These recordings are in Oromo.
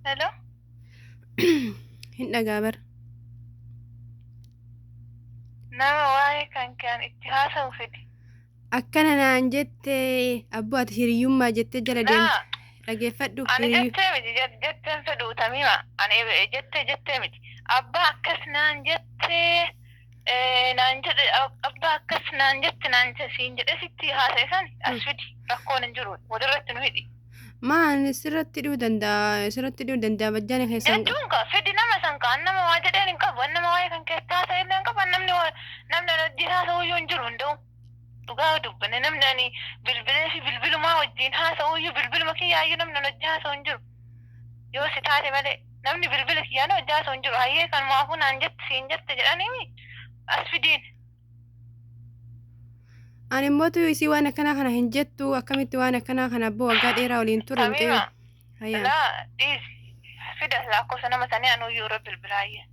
Hello. Hin dhagaa bar. Nama waa'ee kan kee an itti haasa'u fidi. Akkana naan jette abboo ati hiriyyummaa jettee jala deemte. Laa Dhageeffadhu ani hiriyyu. jettee miti jetteen fedhu tamiima ani jettee jettee miti abbaa akkas naan jettee naan jedhe abbaa akkas naan jette naan siin jedhe sitti haasa'e san as fidi rakkoon hin jiru walirratti nu hidhi. Maan sirratti hidhuu danda'a sirratti hidhuu danda'a bajjaana keessan. Jechuun kaa fidi nama san kaa an nama waa jedheen hin qabu an nama waa'ee kan keessa haasa'e illee hin qabu an namni waa namni an wajjin haasa'u iyyuu hin jiru hunda'u dhugaa yoo dubbanne namni ani bilbilee fi bilbilumaa wajjin haasa'u iyyuu bilbiluma kiyyaa iyyuu namni an wajjin haasa'u hin jiru yoo si taate malee namni bilbila kiyyaan wajjin haasa'u hin jiru hayyee kanumaafuu naan jette siin jette jedhaniimi as fidiin. Ani immoo isii waan akkanaa kana hin jettu akkamitti waan akkanaa kana abboo waggaa dheeraa waliin turre Tamiima mucayyoo. Hayyaa. laa dhiisi fida lakkoofsa nama sanii anuyyuu irra bilbilaayyee.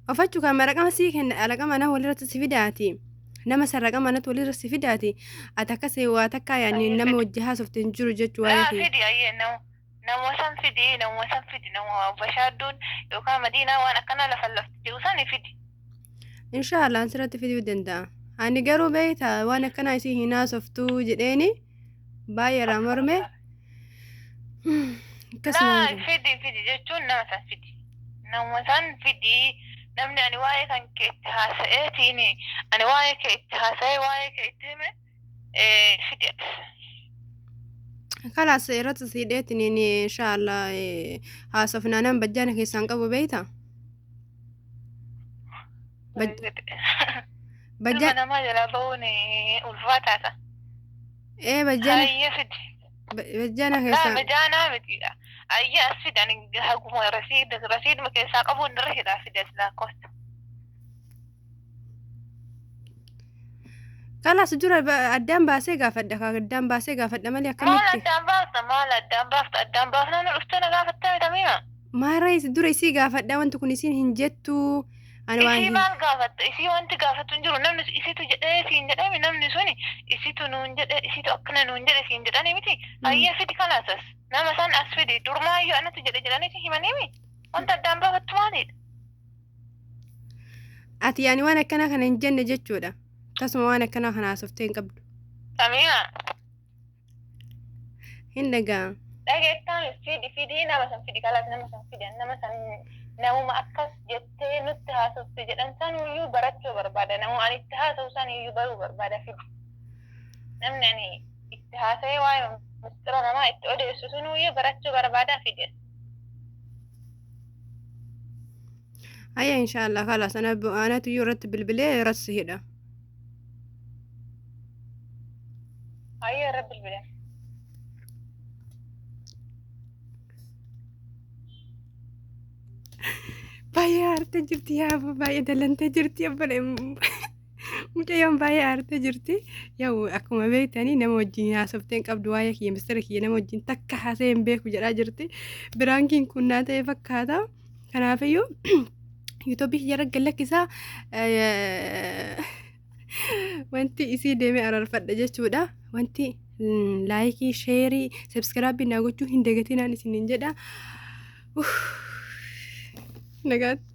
Ofachu kan raqama sii kenna raqama nama walirratti si fidaati. Nama san raqama natti walirra si fidaati. Ati akkas waa takkaa yaani Ayyee nama fidi. wajji haasofte hin jiru jechuu waa'ee Laa kiyya. fidi ayyee nama nama san fidi nama san fidi nama bashaadduun yookaan madiinaa waan akkanaa lafa lafti jiru sani fidi. Inshaallah an sirratti fiduu danda'a. Ani garuu beekta waan akkanaa isii hin haasoftuu jedheeni baay'ee irraa morme. Akkasuma Laa jiru. fidi fidi jechuun nama san fidi. Nama san fidi namni ani waa'ee kan kee itti haasa'eetiin ani waa'ee kee itti haasa'ee waa'ee kee itti hime fidi as. Kalaas irratti si hidheetiin inshaallah haasofnaa nan bajjaana keessaan qabu beekta. Ilma Bajjaan namaa jalaa ba'uun ulfaataadha. ee bajjaana Hayyee fidi. bajjaana Laa keessaan bajaanaa miti. Ayyee as fidi ani haguma rasiiduma keessaa qabuun irra hidhaa fidi as lakkoofsa. Kalaas dura addaan baasee gaafadha kaa addaan baasee gaafadha malee Maal akkamitti addaan baafta maal addaan baafta addaan baafnaan dhuftee na gaafattee mitamiima. maara dura isii gaafadha wanti kun isiin hin jettu ani waan Isii hin maal gaafatta isii wanti gaafattu hin jiru namni isitu jedhee siin jedhee namni suni isitu nuun jedhe isitu akkana nuun jedhe siin jedhanii miti hayyee fidi kalaas as nama san as fidi durmaayyuu anatu jedhe jedhanii himaniimi wanta addaan baafattu maalidha. Ati yaani waan akkanaa kana hin jenne jechuudha. Tasuma waan akkanaa kana haasoftee hin qabdu. Samiima Hin dhaga'a. dhageettaan fidi fidii nama san fidi kalaas nama san fidi nama san namuma akkas jettee nutti haasofte jedhan sanuyyuu barachuu barbaada nama ani itti haasa'u saniyyuu baruu barbaada fidi. Namni ani itti haasa'ee waa'ee mistira namaa itti odeessu sunuyyuu barachuu barbaada fidi. Hayya inshaallah kalaas ana anatu iyyuu irratti bilbilee irratti si hidha. Hayyee irra bilbilee. Baay'ee aartee jirti yaa baay'ee dallantee jirti abbaan mucayyoon baay'ee aartee jirti. Yaa'u akkuma beektanii nama wajjin haasoftee hin qabdu waa'ee kiyya mistira kiyya nama wajjin takka haasa'ee hin beeku jedhaa jirti. Biraankiin kun naa ta'e fakkaata. Kanaafiyyuu yuutuubii kiyya irra gad lakkisaa wanti isii deemee araarfadha jechuudha. Wanti laayikii, sheerii, sabskiraabii naa gochuu hin dagatinaan isiniin jedha. Nagaatti.